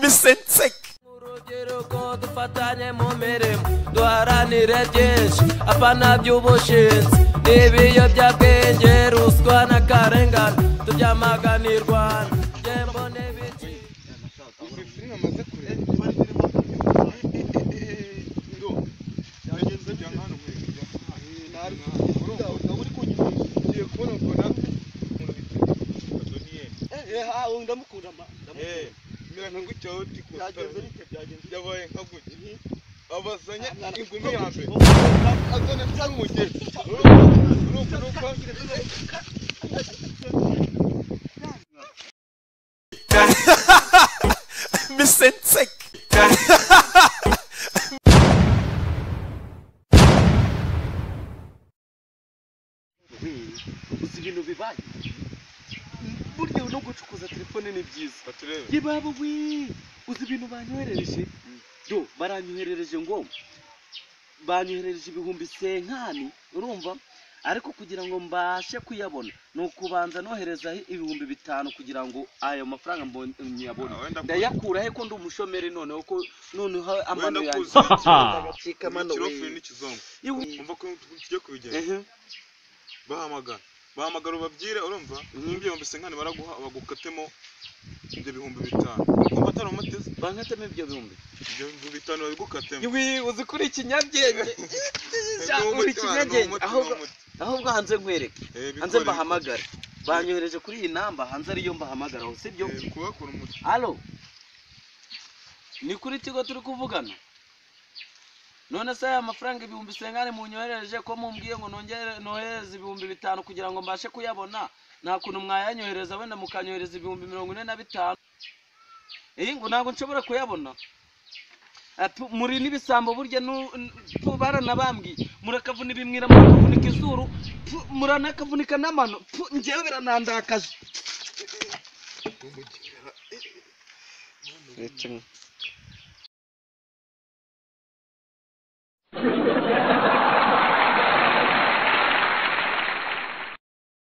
Misensek. Urubyiruko dufatanye mu mirimo duharanire byinshi apana by'ubushinzi n'ibiyobyabwenge ruswa n'akarengane tubyamaganirwa njye n'ibiki. Izi filime amaze kureba byagenze bya hano ngiye kubona mbona umuntu bita Adoniyeli. Ndamukunda ma Yabaye nka gutya abazanye ingumi ya mbere azana cyangwa umugeri. Misensek. Uzi ibintu bibaye burya no gucukuza telefone ni byiza. Yebaba we, uzi ibintu banyoherereje? Do baranyoherereje ngo banyoherereje 50,000 urumva, ariko kugira ngo mbashe kuyabona ni ukubanza nohereza 5,000 kugira ngo ayo mafaranga nyabone. Ndayakura he ko ndi umushomeri noneho ko noneho amano yanjye agacika amano we umva ko tugiye kubigenza. Bahamagara ubabyire urumva n'ibyo 50,000 baraguha bagukatemo ibyo 5,000. Kumva atari umuteze bankatemo ibyo bihumbi ibyo 5,000 babigukatemo. Iwi uzi kuri ikinyabwenge uri ikinyabwenge. Ahubwo hanze nkwereke hanze mbahamagara banyohereje kuri iyi namba hanze ariyo mbahamagara aho sibyo kubakura umuti. Allo, ni kuri Tigo turi kuvugana none se aya mafaranga 50,000 munyoherereje ko mumbwiye ngo nongere nohereze 5,000 kugira ngo mbashe kuyabona, nta kuntu mwayanyohereza wenda mukanyohereza 45,000? Ngo ntabwo nshobora kuyabona. Muri n'ibisambo burya baranabambwiye murakavuna ibimwira murakavunika izuru muranakavunika n'amano njyewe biranandakaje.